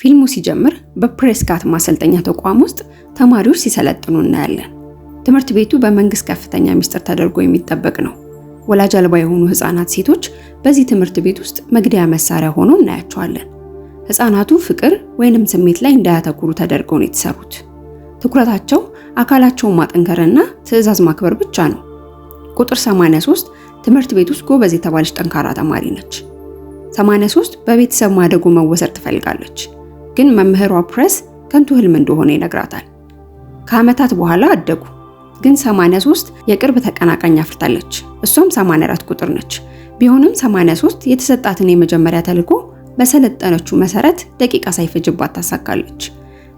ፊልሙ ሲጀምር በፕሬስካት ማሰልጠኛ ተቋም ውስጥ ተማሪዎች ሲሰለጥኑ እናያለን። ትምህርት ቤቱ በመንግስት ከፍተኛ ሚስጥር ተደርጎ የሚጠበቅ ነው። ወላጅ አልባ የሆኑ ህፃናት ሴቶች በዚህ ትምህርት ቤት ውስጥ መግደያ መሳሪያ ሆነው እናያቸዋለን። ህፃናቱ ፍቅር ወይንም ስሜት ላይ እንዳያተኩሩ ተደርገው ነው የተሰሩት። ትኩረታቸው አካላቸውን ማጠንከርና ትዕዛዝ ማክበር ብቻ ነው። ቁጥር 83 ትምህርት ቤት ውስጥ ጎበዝ የተባለች ጠንካራ ተማሪ ነች። 83 በቤተሰብ ማደጎ መወሰድ ትፈልጋለች፣ ግን መምህሯ ፕሬስ ከንቱ ህልም እንደሆነ ይነግራታል። ከዓመታት በኋላ አደጉ፣ ግን 83 የቅርብ ተቀናቃኝ አፍርታለች። እሷም 84 ቁጥር ነች። ቢሆንም 83 የተሰጣትን የመጀመሪያ ተልዕኮ በሰለጠነችው መሰረት ደቂቃ ሳይፈጅባት ታሳካለች።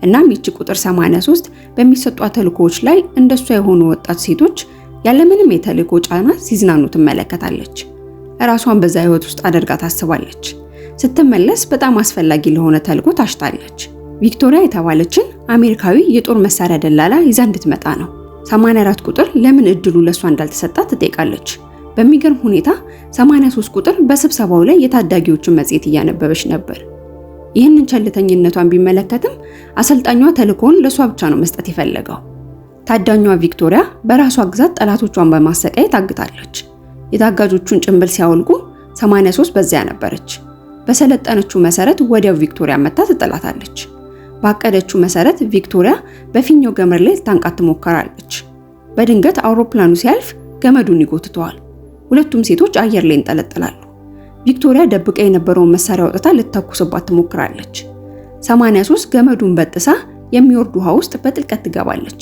እናም ይቺ ቁጥር 83 በሚሰጧት ተልዕኮዎች ላይ እንደሷ የሆኑ ወጣት ሴቶች ያለምንም የተልዕኮ ጫና ሲዝናኑ ትመለከታለች። ራሷን በዛ ህይወት ውስጥ አድርጋ ታስባለች። ስትመለስ በጣም አስፈላጊ ለሆነ ተልዕኮ ታሽታለች። ቪክቶሪያ የተባለችን አሜሪካዊ የጦር መሳሪያ ደላላ ይዛ እንድትመጣ ነው። 84 ቁጥር ለምን እድሉ ለሷ እንዳልተሰጣት ትጠይቃለች። በሚገርም ሁኔታ 83 ቁጥር በስብሰባው ላይ የታዳጊዎችን መጽሔት እያነበበች ነበር። ይህንን ቸልተኝነቷን ቢመለከትም አሰልጣኟ ተልዕኮውን ለሷ ብቻ ነው መስጠት የፈለገው። ታዳኟ ቪክቶሪያ በራሷ ግዛት ጠላቶቿን በማሰቃየት ታግታለች። የታጋጆቹን ጭንብል ሲያወልቁ 83 በዚያ ነበረች። በሰለጠነችው መሰረት ወዲያው ቪክቶሪያ መታ ትጥላታለች። ባቀደችው መሰረት ቪክቶሪያ በፊኛው ገመድ ላይ ልታንቃት ትሞክራለች። በድንገት አውሮፕላኑ ሲያልፍ ገመዱን ይጎትተዋል። ሁለቱም ሴቶች አየር ላይ ይንጠለጠላሉ። ቪክቶሪያ ደብቃ የነበረውን መሳሪያ አውጥታ ልተኩስባት ትሞክራለች። 83 ገመዱን በጥሳ የሚወርድ ውሃ ውስጥ በጥልቀት ትገባለች።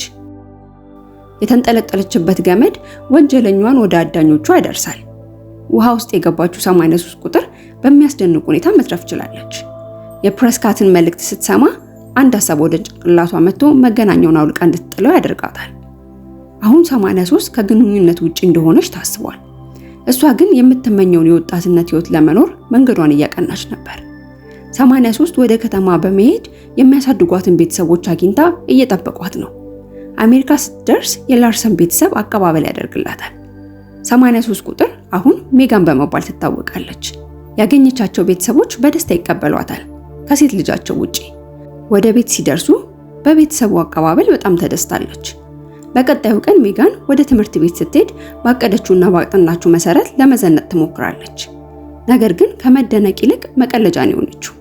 የተንጠለጠለችበት ገመድ ወንጀለኛዋን ወደ አዳኞቹ ያደርሳል። ውሃ ውስጥ የገባችው 83 ቁጥር በሚያስደንቅ ሁኔታ መትረፍ ችላለች። የፕሬስካትን መልእክት ስትሰማ አንድ ሀሳብ ወደ ጭንቅላቷ መጥቶ መገናኛውን አውልቃ እንድትጥለው ያደርጋታል። አሁን 83 ከግንኙነት ውጪ እንደሆነች ታስቧል። እሷ ግን የምትመኘውን የወጣትነት ህይወት ለመኖር መንገዷን እያቀናች ነበር። 83 ወደ ከተማ በመሄድ የሚያሳድጓትን ቤተሰቦች አግኝታ እየጠበቋት ነው። አሜሪካ ስትደርስ የላርሰን ቤተሰብ አቀባበል ያደርግላታል። 83 ቁጥር አሁን ሜጋን በመባል ትታወቃለች። ያገኘቻቸው ቤተሰቦች በደስታ ይቀበሏታል፣ ከሴት ልጃቸው ውጪ። ወደ ቤት ሲደርሱ በቤተሰቡ አቀባበል በጣም ተደስታለች። በቀጣዩ ቀን ሜጋን ወደ ትምህርት ቤት ስትሄድ ባቀደችውና ባጠናችው መሰረት ለመዘነጥ ትሞክራለች። ነገር ግን ከመደነቅ ይልቅ መቀለጃ ነው የሆነችው።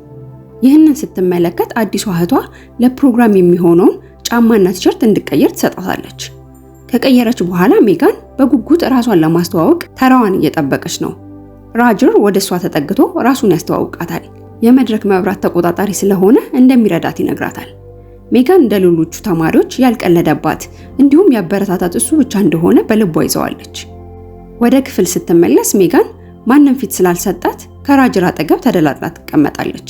ይህንን ስትመለከት አዲሷ እህቷ ለፕሮግራም የሚሆነውን ጫማና ቲሸርት እንድትቀይር ትሰጣታለች። ከቀየረች በኋላ ሜጋን በጉጉት ራሷን ለማስተዋወቅ ተራዋን እየጠበቀች ነው። ራጀር ወደ እሷ ተጠግቶ ራሱን ያስተዋውቃታል። የመድረክ መብራት ተቆጣጣሪ ስለሆነ እንደሚረዳት ይነግራታል። ሜጋን እንደ ሌሎቹ ተማሪዎች ያልቀለደባት እንዲሁም ያበረታታት እሱ ብቻ እንደሆነ በልቧ ይዘዋለች። ወደ ክፍል ስትመለስ ሜጋን ማንም ፊት ስላልሰጣት ከራጀር አጠገብ ተደላጥላ ትቀመጣለች።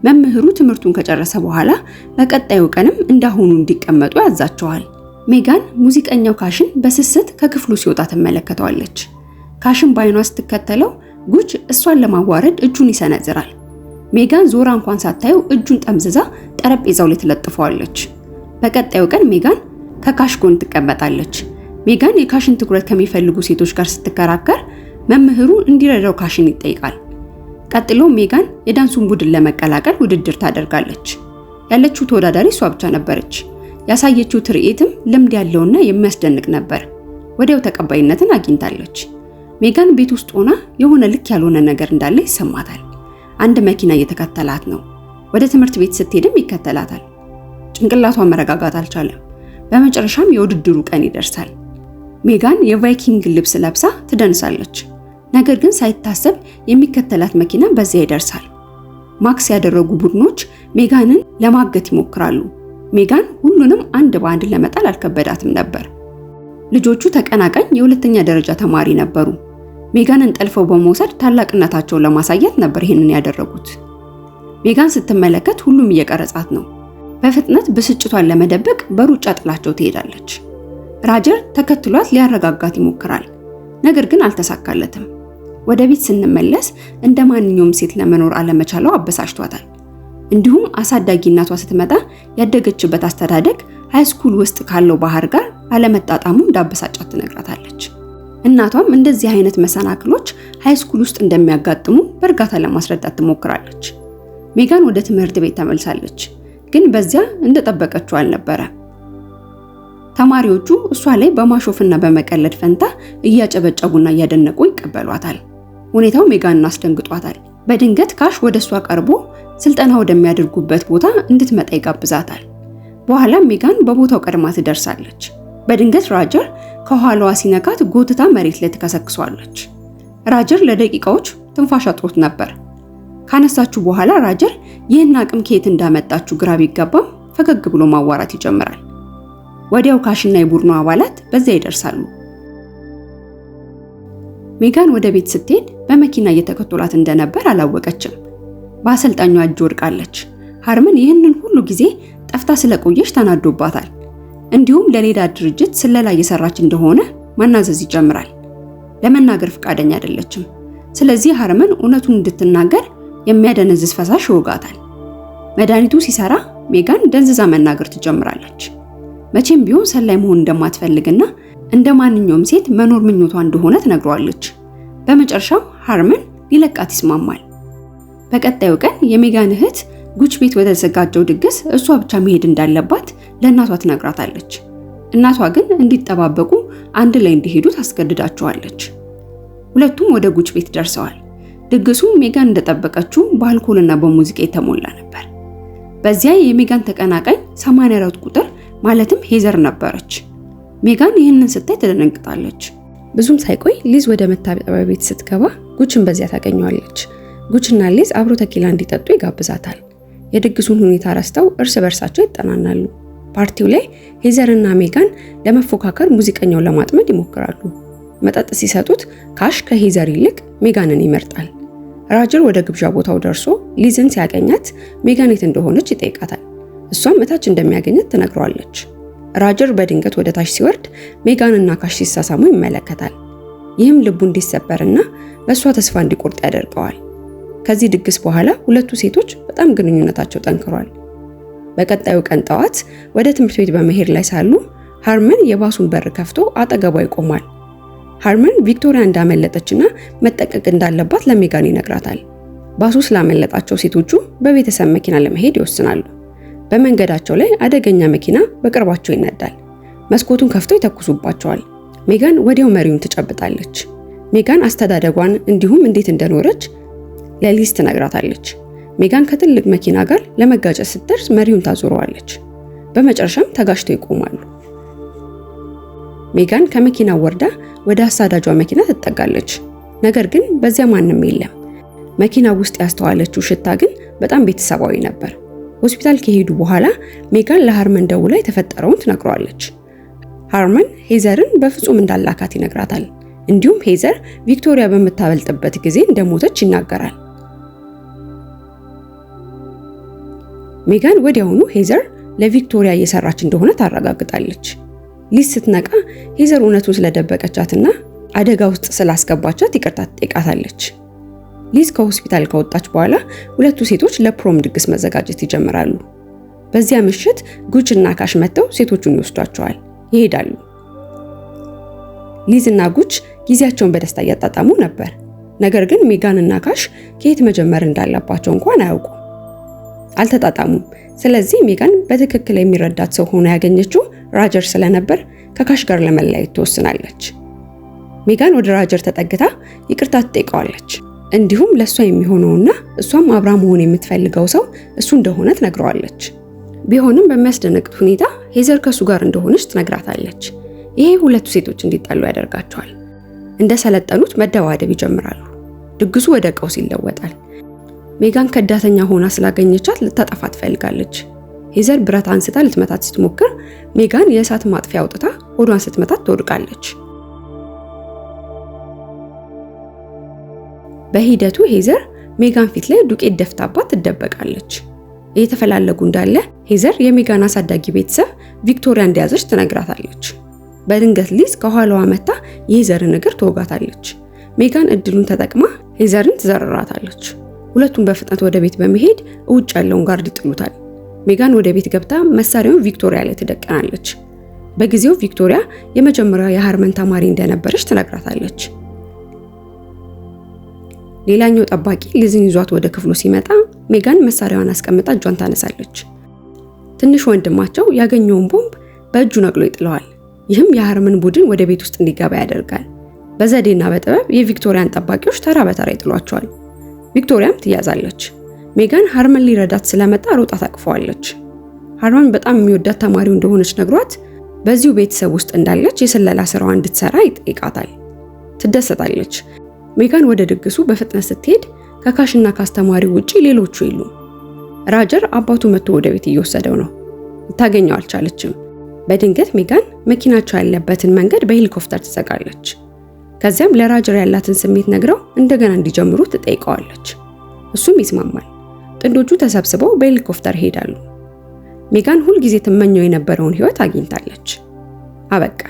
መምህሩ ትምህርቱን ከጨረሰ በኋላ በቀጣዩ ቀንም እንዳሁኑ እንዲቀመጡ ያዛቸዋል። ሜጋን ሙዚቀኛው ካሽን በስስት ከክፍሉ ሲወጣ ትመለከተዋለች። ካሽን በአይኗ ስትከተለው ጉች እሷን ለማዋረድ እጁን ይሰነዝራል። ሜጋን ዞራ እንኳን ሳታየው እጁን ጠምዝዛ ጠረጴዛው ላይ ትለጥፈዋለች። በቀጣዩ ቀን ሜጋን ከካሽ ጎን ትቀመጣለች። ሜጋን የካሽን ትኩረት ከሚፈልጉ ሴቶች ጋር ስትከራከር መምህሩ እንዲረዳው ካሽን ይጠይቃል። ቀጥሎ ሜጋን የዳንሱን ቡድን ለመቀላቀል ውድድር ታደርጋለች። ያለችው ተወዳዳሪ እሷ ብቻ ነበረች። ያሳየችው ትርኢትም ልምድ ያለውና የሚያስደንቅ ነበር። ወዲያው ተቀባይነትን አግኝታለች። ሜጋን ቤት ውስጥ ሆና የሆነ ልክ ያልሆነ ነገር እንዳለ ይሰማታል። አንድ መኪና እየተከተላት ነው። ወደ ትምህርት ቤት ስትሄድም ይከተላታል። ጭንቅላቷ መረጋጋት አልቻለም። በመጨረሻም የውድድሩ ቀን ይደርሳል። ሜጋን የቫይኪንግ ልብስ ለብሳ ትደንሳለች። ነገር ግን ሳይታሰብ የሚከተላት መኪና በዚያ ይደርሳል። ማክስ ያደረጉ ቡድኖች ሜጋንን ለማገት ይሞክራሉ። ሜጋን ሁሉንም አንድ በአንድ ለመጣል አልከበዳትም ነበር። ልጆቹ ተቀናቃኝ የሁለተኛ ደረጃ ተማሪ ነበሩ። ሜጋንን ጠልፈው በመውሰድ ታላቅነታቸውን ለማሳየት ነበር ይህንን ያደረጉት። ሜጋን ስትመለከት ሁሉም እየቀረጻት ነው። በፍጥነት ብስጭቷን ለመደበቅ በሩጫ ጥላቸው ትሄዳለች። ራጀር ተከትሏት ሊያረጋጋት ይሞክራል። ነገር ግን አልተሳካለትም። ወደ ቤት ስንመለስ እንደ ማንኛውም ሴት ለመኖር አለመቻሏ አበሳጭቷታል። እንዲሁም አሳዳጊ እናቷ ስትመጣ ያደገችበት አስተዳደግ high school ውስጥ ካለው ባህር ጋር አለመጣጣሙ እንዳበሳጫት ትነግራታለች። እናቷም እንደዚህ አይነት መሰናክሎች high school ውስጥ እንደሚያጋጥሙ በእርጋታ ለማስረዳት ትሞክራለች። ሜጋን ወደ ትምህርት ቤት ተመልሳለች፣ ግን በዚያ እንደጠበቀችው አልነበረ። ተማሪዎቹ እሷ ላይ በማሾፍና በመቀለድ ፈንታ እያጨበጨቡና እያደነቁ ይቀበሏታል። ሁኔታው ሜጋንን አስደንግጧታል። በድንገት ካሽ ወደ እሷ ቀርቦ ስልጠና ወደሚያደርጉበት ቦታ እንድትመጣ ይጋብዛታል። በኋላም ሜጋን በቦታው ቀድማ ትደርሳለች። በድንገት ራጀር ከኋላዋ ሲነካት ጎትታ መሬት ላይ ትከሰክሷለች። ራጀር ለደቂቃዎች ትንፋሽ አጥሮት ነበር። ካነሳችሁ በኋላ ራጀር ይህን አቅም ከየት እንዳመጣችሁ ግራ ቢገባም ፈገግ ብሎ ማዋራት ይጀምራል። ወዲያው ካሽና የቡድኑ አባላት በዚያ ይደርሳሉ። ሜጋን ወደ ቤት ስትሄድ በመኪና እየተከተሏት እንደነበር አላወቀችም። በአሰልጣኟ እጅ ወድቃለች። ሃርመን ይህንን ሁሉ ጊዜ ጠፍታ ስለቆየች ተናዶባታል። እንዲሁም ለሌላ ድርጅት ስለላ እየሰራች እንደሆነ ማናዘዝ ይጀምራል። ለመናገር ፈቃደኛ አይደለችም። ስለዚህ ሃርመን እውነቱን እንድትናገር የሚያደነዝዝ ፈሳሽ ይወጋታል። መድኃኒቱ ሲሰራ ሜጋን ደንዝዛ መናገር ትጀምራለች። መቼም ቢሆን ሰላይ መሆን እንደማትፈልግና እንደ ማንኛውም ሴት መኖር ምኞቷ እንደሆነ ትነግረዋለች። በመጨረሻም ሃርመን ሊለቃት ይስማማል። በቀጣዩ ቀን የሜጋን እህት ጉች ቤት ወደ ተዘጋጀው ድግስ እሷ ብቻ መሄድ እንዳለባት ለእናቷ ትነግራታለች። እናቷ ግን እንዲጠባበቁ አንድ ላይ እንዲሄዱ ታስገድዳቸዋለች። ሁለቱም ወደ ጉች ቤት ደርሰዋል። ድግሱ ሜጋን እንደጠበቀችው በአልኮልና በሙዚቃ የተሞላ ነበር። በዚያ የሜጋን ተቀናቃኝ 84 ቁጥር ማለትም ሄዘር ነበረች። ሜጋን ይህንን ስታይ ትደነግጣለች። ብዙም ሳይቆይ ሊዝ ወደ መታጠቢያ ቤት ስትገባ ጉችን በዚያ ታገኘዋለች። ጉችና ሊዝ አብሮ ተኪላ እንዲጠጡ ይጋብዛታል። የድግሱን ሁኔታ ረስተው እርስ በርሳቸው ይጠናናሉ። ፓርቲው ላይ ሄዘርና ሜጋን ለመፎካከር ሙዚቀኛውን ለማጥመድ ይሞክራሉ። መጠጥ ሲሰጡት ካሽ ከሄዘር ይልቅ ሜጋንን ይመርጣል። ራጀር ወደ ግብዣ ቦታው ደርሶ ሊዝን ሲያገኛት ሜጋን የት እንደሆነች ይጠይቃታል። እሷም እታች እንደሚያገኛት ትነግረዋለች። ራጀር በድንገት ወደ ታች ሲወርድ ሜጋንና ካሽ ሲሳሳሙ ይመለከታል። ይህም ልቡ እንዲሰበርና በእሷ ተስፋ እንዲቆርጥ ያደርገዋል። ከዚህ ድግስ በኋላ ሁለቱ ሴቶች በጣም ግንኙነታቸው ጠንክሯል። በቀጣዩ ቀን ጠዋት ወደ ትምህርት ቤት በመሄድ ላይ ሳሉ ሃርመን የባሱን በር ከፍቶ አጠገቧ ይቆማል። ሃርመን ቪክቶሪያ እንዳመለጠችና መጠንቀቅ እንዳለባት ለሜጋን ይነግራታል። ባሱ ስላመለጣቸው ሴቶቹ በቤተሰብ መኪና ለመሄድ ይወስናሉ። በመንገዳቸው ላይ አደገኛ መኪና በቅርባቸው ይነዳል። መስኮቱን ከፍተው ይተኩሱባቸዋል። ሜጋን ወዲያው መሪውን ትጨብጣለች። ሜጋን አስተዳደጓን እንዲሁም እንዴት እንደኖረች ለሊዝ ትነግራታለች። ሜጋን ከትልቅ መኪና ጋር ለመጋጨት ስትደርስ መሪውን ታዞረዋለች። በመጨረሻም ተጋጭተው ይቆማሉ። ሜጋን ከመኪናው ወርዳ ወደ አሳዳጇ መኪና ትጠጋለች። ነገር ግን በዚያ ማንም የለም። መኪና ውስጥ ያስተዋለችው ሽታ ግን በጣም ቤተሰባዊ ነበር። ሆስፒታል ከሄዱ በኋላ ሜጋን ለሃርመን ደውላ የተፈጠረውን ትነግረዋለች። ሃርመን ሄዘርን በፍጹም እንዳላካት ይነግራታል። እንዲሁም ሄዘር ቪክቶሪያ በምታበልጥበት ጊዜ እንደሞተች ይናገራል። ሜጋን ወዲያውኑ ሄዘር ለቪክቶሪያ እየሰራች እንደሆነ ታረጋግጣለች። ሊዝ ስትነቃ ሄዘር እውነቱን ስለደበቀቻትና አደጋ ውስጥ ስላስገባቻት ይቅርታ ትጠይቃታለች። ሊዝ ከሆስፒታል ከወጣች በኋላ ሁለቱ ሴቶች ለ prom ድግስ መዘጋጀት ይጀምራሉ። በዚያ ምሽት ጉች እና ካሽ መጥተው ሴቶቹን ይወስዷቸዋል፣ ይሄዳሉ። ሊዝ እና ጉች ጊዜያቸውን በደስታ እያጣጣሙ ነበር። ነገር ግን ሜጋን እና ካሽ ከየት መጀመር እንዳለባቸው እንኳን አያውቁም፣ አልተጣጣሙም። ስለዚህ ሜጋን በትክክል የሚረዳት ሰው ሆኖ ያገኘችው ራጀር ስለነበር ከካሽ ጋር ለመለያየት ትወስናለች። ሜጋን ወደ ራጀር ተጠግታ ይቅርታ ትጠይቀዋለች። እንዲሁም ለእሷ የሚሆነውና እሷም አብራ መሆን የምትፈልገው ሰው እሱ እንደሆነ ትነግረዋለች። ቢሆንም በሚያስደነግጥ ሁኔታ ሄዘር ከእሱ ጋር እንደሆነች ትነግራታለች። ይሄ ሁለቱ ሴቶች እንዲጣሉ ያደርጋቸዋል። እንደሰለጠኑት መደባደብ ይጀምራሉ። ድግሱ ወደ ቀውስ ይለወጣል። ሜጋን ከዳተኛ ሆና ስላገኘቻት ልታጠፋ ትፈልጋለች። ሄዘር ብረት አንስታ ልትመታት ስትሞክር ሜጋን የእሳት ማጥፊያ አውጥታ ሆዷን ስትመታት ትወድቃለች። በሂደቱ ሄዘር ሜጋን ፊት ላይ ዱቄት ደፍታባት ትደበቃለች። እየተፈላለጉ እንዳለ ሄዘር የሜጋን አሳዳጊ ቤተሰብ ቪክቶሪያ እንደያዘች ትነግራታለች። በድንገት ሊዝ ከኋላዋ መጥታ የሄዘርን እግር ትወጋታለች። ሜጋን እድሉን ተጠቅማ ሄዘርን ትዘርራታለች። ሁለቱም በፍጥነት ወደ ቤት በመሄድ ውጭ ያለውን guard ይጥሉታል። ሜጋን ወደ ቤት ገብታ መሳሪያውን ቪክቶሪያ ላይ ትደቅናለች። በጊዜው ቪክቶሪያ የመጀመሪያዋ የሃርመን ተማሪ እንደነበረች ትነግራታለች። ሌላኛው ጠባቂ ሊዝን ይዟት ወደ ክፍሉ ሲመጣ ሜጋን መሳሪያዋን አስቀምጣ እጇን ታነሳለች። ትንሽ ወንድማቸው ያገኘውን ቦምብ በእጁ ነቅሎ ይጥለዋል። ይህም የሃርመን ቡድን ወደ ቤት ውስጥ እንዲገባ ያደርጋል። በዘዴና በጥበብ የቪክቶሪያን ጠባቂዎች ተራ በተራ ይጥሏቸዋል። ቪክቶሪያም ትያዛለች። ሜጋን ሃርመን ሊረዳት ስለመጣ ሮጣ ታቅፈዋለች። ሃርመን በጣም የሚወዳት ተማሪው እንደሆነች ነግሯት በዚሁ ቤተሰብ ውስጥ እንዳለች የስለላ ስራዋ እንድትሰራ ይጠይቃታል። ትደሰታለች። ሜጋን ወደ ድግሱ በፍጥነት ስትሄድ ከካሽና ከአስተማሪው ውጪ ሌሎቹ የሉም። ራጀር አባቱ መጥቶ ወደ ቤት እየወሰደው ነው። ልታገኘው አልቻለችም። በድንገት ሜጋን መኪናቸው ያለበትን መንገድ በሄሊኮፕተር ትዘጋለች። ከዚያም ለራጀር ያላትን ስሜት ነግረው እንደገና እንዲጀምሩ ትጠይቀዋለች። እሱም ይስማማል። ጥንዶቹ ተሰብስበው በሄሊኮፕተር ይሄዳሉ። ሜጋን ሁልጊዜ ትመኘው የነበረውን ህይወት አግኝታለች። አበቃ።